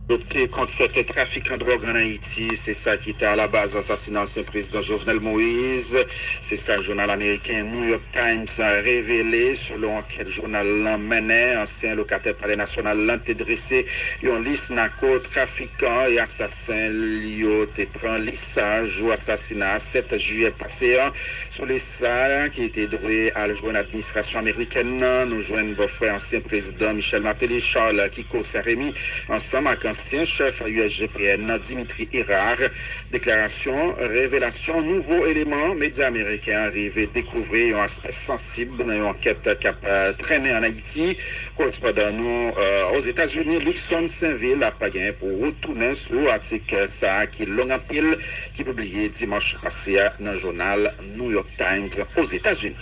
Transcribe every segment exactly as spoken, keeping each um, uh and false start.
Lite kont sèten trafikan dwòg ann Ayiti, se sa ki te alabaz asasina ansyen prezidan Jovenel Moïse. Se sa jounal ameriken New York Times revele. Selon ankèt jounal lan mennen, ansyen lokatè Palè Nasyonal lan te drese yon lis nakotrafikan e asasen yo te pran lis sa a jou asasina a, sèt jiyè pase an. Sou lis sa a ki te dwe al jwenn administrasyon amerikèn nan, nou jwenn bòfrè ansyen prezidan Michel Martelly, Charles Kiko Saint-Remy, ansanm ak ansyen chèf U S G P N nan, Dimitri Hérard. Deklarasyon, revelasyon, nouvo eleman, medya ameriken an rive dekouvri yon aspè sansib nan yon ankèt k ap, eh, trennen ann Ayiti. Korespondan nou, eh, Ozetazini, Luckson Sainvil, ap genyen pou retounen sou atik sa a ki long anpil, ki pibliye dimanch pase a nan jounal New York Times Ozetazini.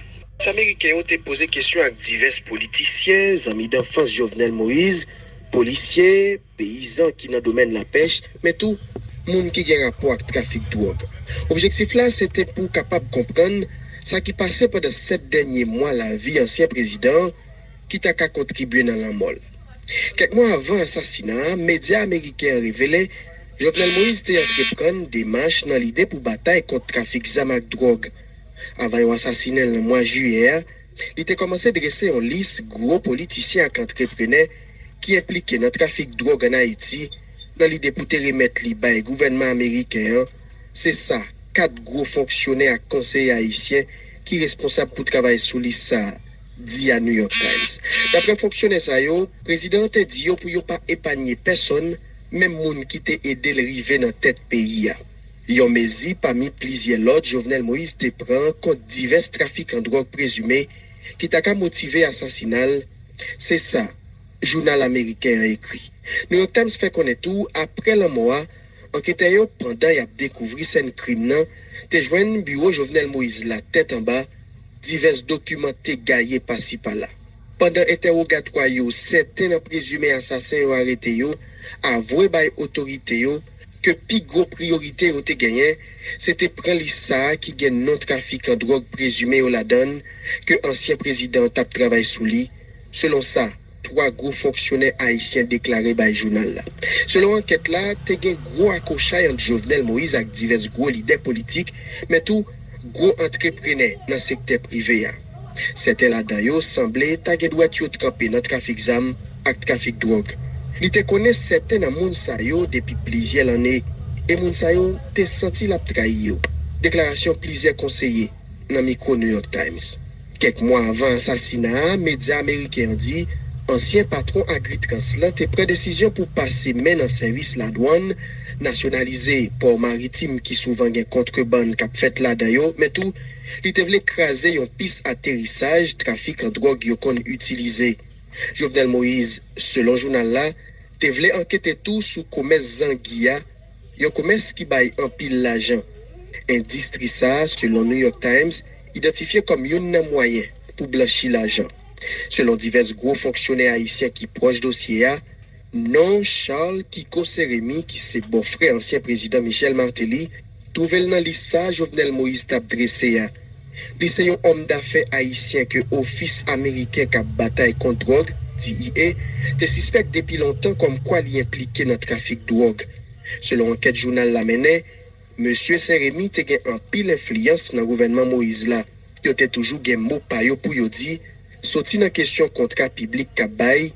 Ameriken yo te poze kesyon ak divès politisyen, zanmi danfans Jovenel Moïse, polisye, peyizan ki nan domèn lapèch, men tou moun ki gen rapò ak trafik dwòg. Objektif la se te pou kapab konprann sa ki pase pandan sèt dènye mwa lavi ansyen prezidan an ki ta ka kontribye nan lanmò l. Kèk mwa avan asasina a, medya ameriken an revele Jovenel Moïse te antreprann demach nan lide pou batay kont trafik zam ak dwòg. Avan yo asasinen l nan mwa jiyè a, li te kòmanse drese yon lis gwo politisyen ak antreprenè ki enplike nan trafik dwòg ann Ayiti, nan lide pou te remèt li bay gouvènman ameriken an. Se sa kat gwo fonksyonè ak konseye ayisyen ki responsab pou travay sou lis sa a di a New York Times. Daprè fonksyonè sa yo, prezidan an te di yo pou yo pa epanye pèsonn, menm moun ki te ede l rive nan tèt peyi a. Yon mezi pami plizyè lòt Jovenel Moïse te pran kont divès trafikan dwòg prezime ki ta ka motive asasina l, se sa jounal ameriken an ekri. New York Times fè konnen tou, apre lanmò a, anketè yo, pandan y ap dekouvri sèn krim nan, te jwenn biwo Jovenel Moïse la tèt anba, divès dokiman te gaye pasi pala. Pandan entèwogatwa yo, sèten nan prezime asasen yo arete yo avwe bay otorite yo ke pi gwo priyorite yo te genyen, se te pran lis sa a ki gen non trafikan dwòg prezime yo ladan l, ke ansyen prezidan an t ap travay sou li, selon sa twa gwo fonksyonè ayisyen deklare bay jounal la. Selon ankèt la, te gen gwo akochay ant Jovenel Moïse ak divès gwo lidè politik, men tou gwo antreprenè nan sektè prive a. Sèten ladan yo sanble ta gen dwèt yo tranpe nan trafik zam ak trafik dwòg. Li te konnen sèten nan moun sa yo depi plizyè lanne, e moun sa yo te santi l ap trayi yo. Deklarasyon plizyè konseye nan mikwo New York Times. Kèk mwa avan asasina a, medya ameriken an di ansyen patwon Agritrans lan te pran desizyon pou pase men nan sèvis ladwann, nasyonalize pò maritim ki souvan gen kontrebann k ap fèt ladan yo, men tou, li te vle kraze yon pis aterisaj trafikan dwòg yo konn itilize. Jovenel Moïse, selon jounal la, te vle ankete tou sou komès zangi a, yon komès ki bay anpil lajan. Endistri sa a, selon New York Times, idantifye kòm youn nan mwayen pou blanchi lajan. Selon divès gwo fonksyonè ayisyen ki pwòch dosye a, non Charles Kiko Seremi, ki se bòfrè ansyen prezidan Michel Martelly, twouve l nan lis sa a Jovenel Moïse t ap drese a. Li se yon òm dafè ayisyen ke Ofis Ameriken k ap Batay Kont Dwòg, D E A, te sispèk depi lontan kòmkwa li enplike nan trafik dwòg. Selon ankèt jounal la mennen, mesye Sen Remi te gen anpil enfliyans nan gouvènman Moïse la. Yo te toujou gen mo pa yo pou yo di, soti nan kesyon kontra piblik k ap bay,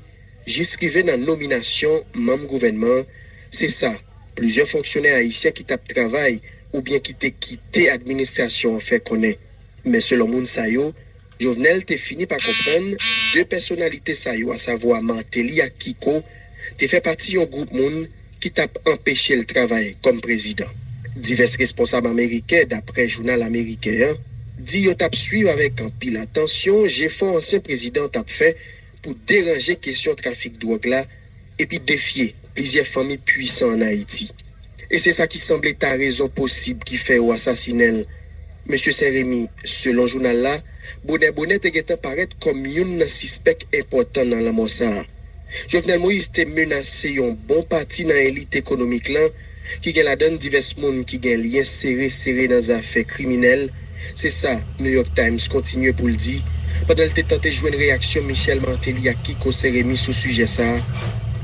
jis rive nan nominasyon manm gouvènman an. Se sa plizyè fonksyonè ayisyen ki t ap travay oubyen ki te kite administrasyon an fè konnen. Men selon moun sa yo, Jovenel te fini pa konprann de pèsonalite sa yo, asavwa Martelly ak Kiko, te fè pati yon gwoup moun ki t ap anpeche l travay kòm prezidan. Divès responsab ameriken, daprè jounal ameriken an, di yo t ap swiv avèk anpil atansyon jefò ansyen prezidan an t ap fè pou deranje kesyon trafik dwòg la epi defye plizyè fanmi pwisan ann Ayiti. E se sa ki sanble ta rezon posib ki fè yo asasinen l. Mesye Sen Remi, selon jounal la, bonè bonè te gentan parèt kòm youn nan sispèk enpòtan nan lanmò sa a. Jovenel Moïse te menase yon bon pati nan elit ekonomik lan, ki gen ladan l divès moun ki gen lyen sere sere nan zafè kriminèl. Se sa New York Times kontinye pou l di, pandan l te tante jwenn reyaksyon Michel Martelly ak Kiko Sen Remi sou sijè sa a.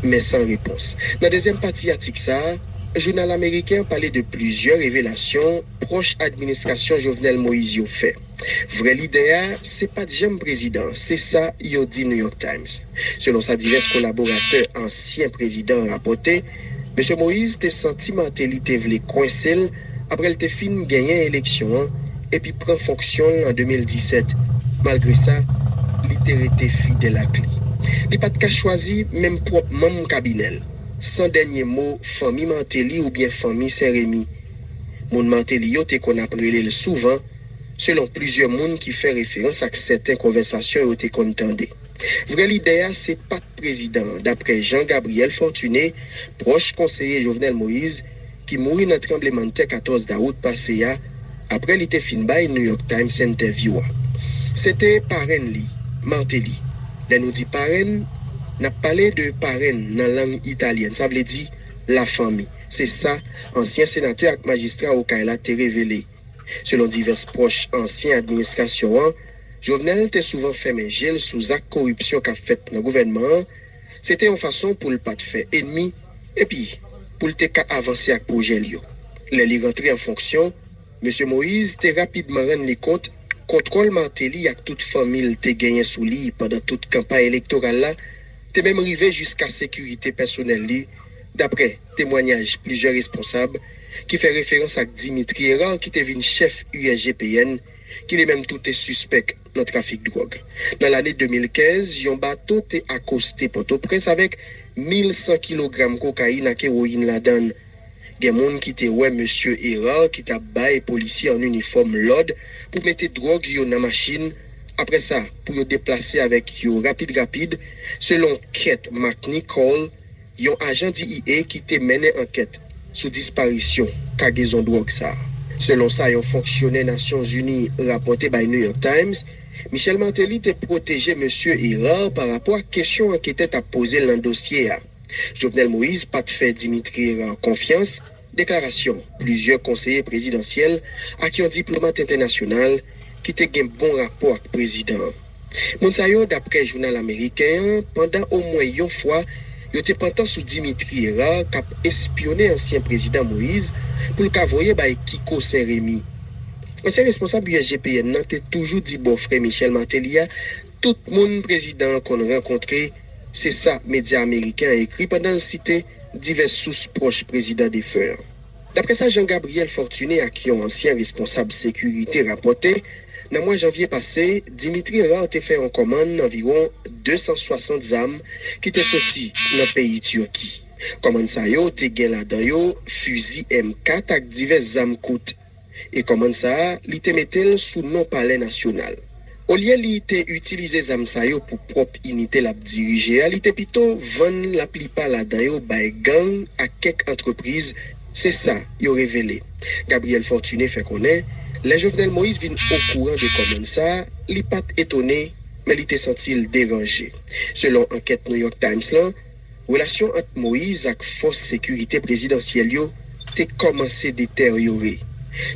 men san repons. Nan dezyèm pati atik sa a, jounal ameriken an pale de plizyè revelasyon pwòch administrasyon Jovenel Moïse yo fè. Vrè lidè a, se pa t janm prezidan an, se sa yo di New York Times. Selon sa divès kolaboratè ansyen prezidan an rapòte, Mesye Moïse te santi Martelly te vle kwense l apre l te fin genyen eleksyon an epi pran fonksyon l an de mil disèt. Malgre sa, li te rete fidèl ak li. Li pa t ka chwazi menm pwòp manm kabinè l, san dènye mo fanmi Martelly oubyen fanmi Sen Remi. Moun Martelly yo te konn ap rele l souvan, selon plizyè moun ki fè referans ak sèten konvèsasyon yo te konn tande. Vrè lidè a se pa t prezidan an, daprè Jean Gabriel Fortuné, pwòch konseye Jovenel Moïse, ki mouri nan tranblemanntè katòz dawout pase a, apre li te fin bay New York Times entèvyou a. Se te parenn li, Martelly. Lè nou di parenn, n ap pale de parenn nan lang italyèn, sa vle di lafanmi. Se sa ansyen senatè ak majistra Okay la te revele. Selon divès pwòch ansyen administrasyon an, Jovenel te souvan fèmen je l sou zak koripsyon k ap fèt nan gouvènman an. Se te yon fason pou l pa t fè ènmi, epi pou l te ka avanse ak pwojè l yo. Lè li rantre an fonksyon, Mesye Moïse te rapidman rann li kont kontwòl Martelly ak tout fanmi l te genyen sou li pandan tout kanpay elektoral la te menm rive jiska sekirite pèsonèl li, daprè temwanyaj plizyè responsab ki fè referans ak Dimitri Hérard ki te vin chèf U S G P N, ki li menm tou te sispèk nan trafik dwòg. Nan lane de mil kenz, yon bato te akoste Pòtoprens avèk mil san kilogram kokayin ak ewoyin ladan l. Gen moun ki te wè Mesye Hérard ki t ap bay polisye an inifòm lòd pou mete dwòg yo nan machin, apre sa, pou yo deplase avèk yo rapid rapid, selon Kate McNichol, yon ajan D E A ki te mennen ankèt sou disparisyon kagezon dwòg sa a. Selon sa yon fonksyonè Nasyonzini rapòte bay New York Times, Michel Martelly te pwoteje Mesye Hérard pa rapò ak kesyon anketè t ap poze l nan dosye a. Jovenel Moïse pa t fè Dimitri Hérard konfyans, deklarasyon plizyè konseye prezidansyèl ak yon diplomat entènasyonal ki te gen bon rapò ak prezidan an. Moun sa yo, daprè jounal ameriken an, pandan omwen yon fwa, yo te pantan sou Dimitri Hérard k ap espyone ansyen prezidan Moïse pou l ka voye bay Kiko Sen Remi. Ansyen responsab U S G P N nan te toujou di bòfrè Michel Martelly a, tout moun prezidan an konn rankontre, se sa medya ameriken an ekri pandan l site divès sous pwòch prezidan defen an. Daprè sa Jean Gabriel Fortuné ak yon ansyen responsab sekirite rapòte, nan mwa janvye pase, Dimitri Hérard te fè yon kòmann anviwon de san swasant zam ki te soti nan peyi Tiki. Kòmann sa yo te gen ladan yo fizi M kat ak divès zam kout. E kòmann sa a, li te mete l sou non Palè Nasyonal. Olye li te itilize zam sa yo pou pwòp inite l ap dirije a, li te pito vann laplipa ladan yo bay gang ak kèk antrepriz, se sa yo revele. Gabriel Fortuné fè konnen, lè Jovenel Moïse vin okouran de kòmann sa a, li pa t etone, men li te santi l deranje. Selon ankèt New York Times lan, relasyon ant Moïse ak fòs sekirite prezidansyèl yo te kòmanse deteryore.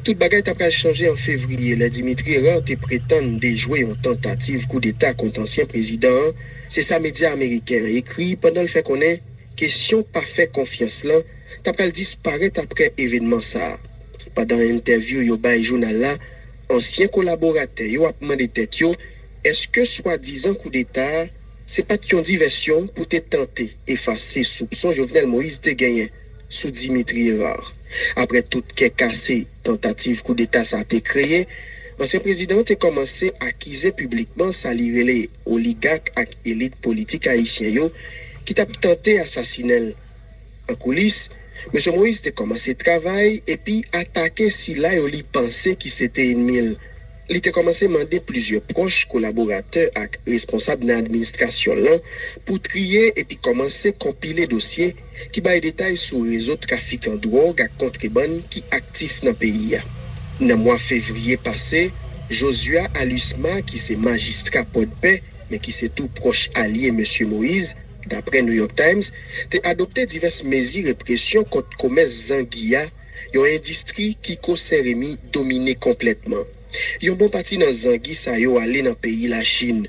Tout bagay ta pral chanje an fevriye lè Dimitri Hérard te pretann dejwe yon tantativ koudeta kont ansyen prezidan an, se sa medya ameriken an ekri pandan l fè konnen kesyon pa fè konfyans lan ta pral disparèt apre evènman sa a. Pandan entèvyou yo bay jounal la, ansyen kolaboratè yo ap mande tèt yo èske swadizan koudeta a se pa t yon divèsyon pou te tante efase soupson Jovenel Moïse te genyen sou Dimitri Hérard. Apre tout kè kase tantativ koudeta sa a te kreye, ansyen prezidan an te kòmanse akize piblikman sa li rele oligak ak elit politik ayisyen yo ki t ap tante asasinen l. An koulis, Mesye Moïse te kòmanse travay epi atake sila yo li panse ki se te ènmi l. Li te kòmanse mande plizyè pwòch, kolaboratè ak responsab nan administrasyon l lan pou triye epi kòmanse konpile dosye ki bay detay sou rezo trafikan dwòg ak kontrebann ki aktif nan peyi a. Nan mwa fevriye pase, Joshua Alusma, ki se majistra Pòdpè, men ki se tou pwòch alye Mesye Moïse, daprè New York Times, te adopte divès mezi represyon kont komès zangi a, yon endistri Kiko Sen Remi domine konplètman. Yon bon pati nan zangi sa yo ale nan peyi Lachin.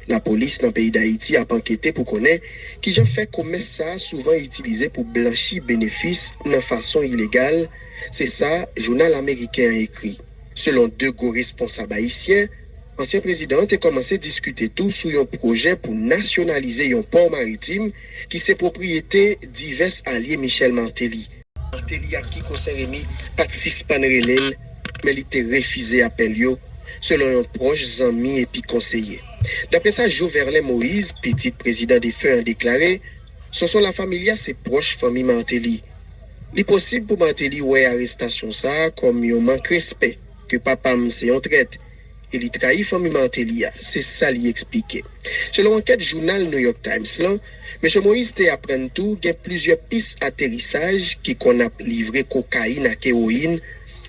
Lapolis nan peyi Dayiti ap ankete pou konnen kijan fè komès sa a souvan itilize pou blanchi benefis nan fason ilegal, se sa jounal ameriken an ekri. Selon de gwo responsab ayisyen, ansyen prezidan an te kòmanse diskite tou sou yon pwojè pou nasyonalize yon pò maritim ki se pwopriyete divès alye Michel Martelly. Martelly ak Kiko Sen Remi pa t sispann rele l, men li te refize apèl yo, selon yon pwòch zanmi epi konseye. Dapre sa Joverlin Moïse, pitit prezidan defen an, deklare, Sonson La Familia se pwòch fanmi Martelly. Li posib pou Martelly wè arestasyon sa a kòm yon mank respè, ke papa m se yon trèt, e li trayi fanmi Martelly a, se sa li eksplike. Selon ankèt jounal New York Times lan, mesye Moïse te aprann tou gen plizyè pis aterisaj ki konn ap livre kokayin ak ewoyin,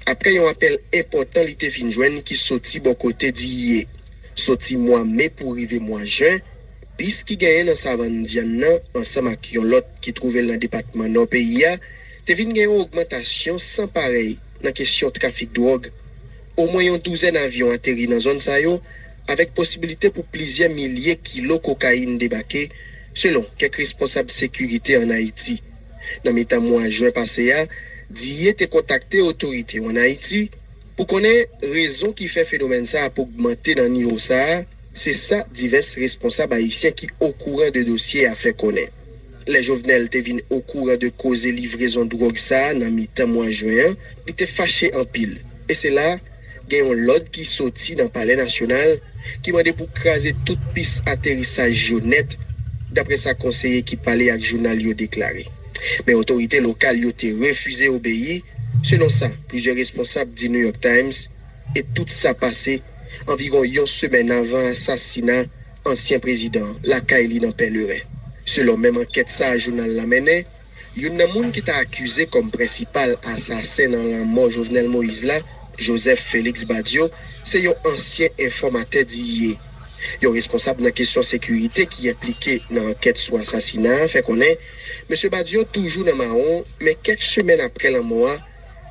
apre yon apèl enpòtan li te fin jwenn ki soti bò kote D E A. Soti mwa me pou rive mwa jen, pis ki genyen nan Savann Dyann nan, ansanm ak yon lòt ki twouve l nan depatman Nò peyi a, te vin gen yon ogmantasyon san parèy nan kesyon trafik dwòg. Omwen yon douzèn avyon ateri nan zòn sa yo, avèk posibilite pou plizyè milye kilo kokayin debake, selon kèk responsab sekirite ann Ayiti. Nan mitan mwa jen pase a, D E A te kontakte otorite yo ann Ayiti pou konnen rezon ki fè fenomèn sa a ap ogmante nan nivo sa a, se sa divès responsab ayisyen ki okouran de dosye a fè konnen. Lè Jovenel te vin okouran de koze livrezon dwòg sa a nan mitan mwa jen an, li te fache anpil. E se la, gen yon lòd ki soti nan Palè Nasyonal ki mande pou kraze tout pis aterisaj yo nèt, dapre sa konseye ki pale ak jounal yo deklare. Men otorite lokal yo te refize obeyi, selon sa plizyè responsab di New York Times, e tout sa pase anviwon yon semèn avan asasina ansyen prezidan an lakay li nan Pèleren. Selon menm ankèt sa a jounal la mennen, youn nan moun ki ta akize kòm prensipal asasen nan lanmò Jovenel Moïse la, Joseph Félix Badio, se yon ansyen enfòmatè D E A. Yon responsab nan kesyon sekirite ki enplike nan ankèt sou asasina a fè konnen mesye Badio toujou nan mawon, men kèk semèn apre lanmò a,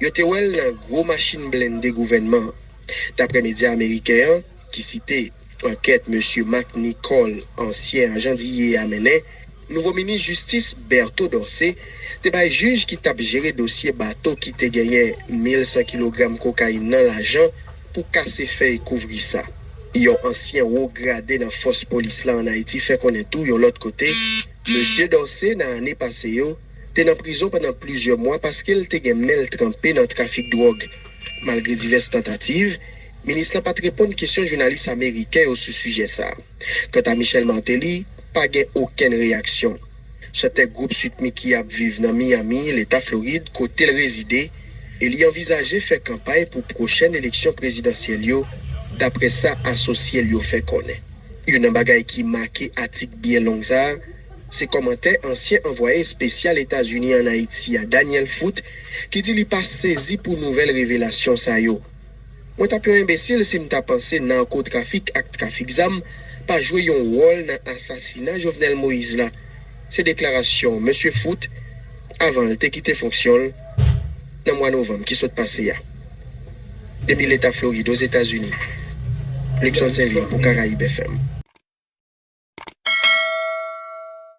yo te wè l nan gwo machin blende gouvènman an. Dapre medya ameriken an, ki site ankèt mesye Mark Nicole, ansyen ajan D E A, mennen, nouvo minis jistis Berto Dorcé te bay jij ki t ap jere dosye bato ki te genyen mil san kilogram kokayin nan lajan pou kase fèy kouvri sa. Yon ansyen wo grade nan fòs polis la ann Ayiti fè konnen tou yon lòt kote, mesye Dorcé nan ane pase yo te nan prizon pandan plizyè mwa paske l te gen men l tranpe nan trafik dwòg. Malgre divès tantativ, minis la pa t reponn kesyon jounalis ameriken yo sou sijè sa a. Kanta Michel Martelly, pa gen okenn reyaksyon. Chantè gwoup Sweet Micky ap viv nan Miami, Leta Florid, kote l rezide, e li anvizaje fè kanpay pou pwochèn eleksyon prezidansyèl yo, dapre sa asosye l yo fè konnen. Youn nan bagay ki make atik byen long sa a, se kòmantè ansyen anvwaye espesyal Etazini ann Ayiti a, Daniel Foote, ki di li pa sezi pou nouvèl revelasyon sa yo. Mwen t ap yon enbesil si m ta panse nakotrafik ak trafik zam pa jwe yon wòl nan asasina Jovenel Moïse la. Se deklarasyon mesye Foote avan l te kite fonksyon l nan mwa novanm ki sot pase a. Depi Leta Florid, Ozetazini, Luckson Sainvil pou Karayib F M.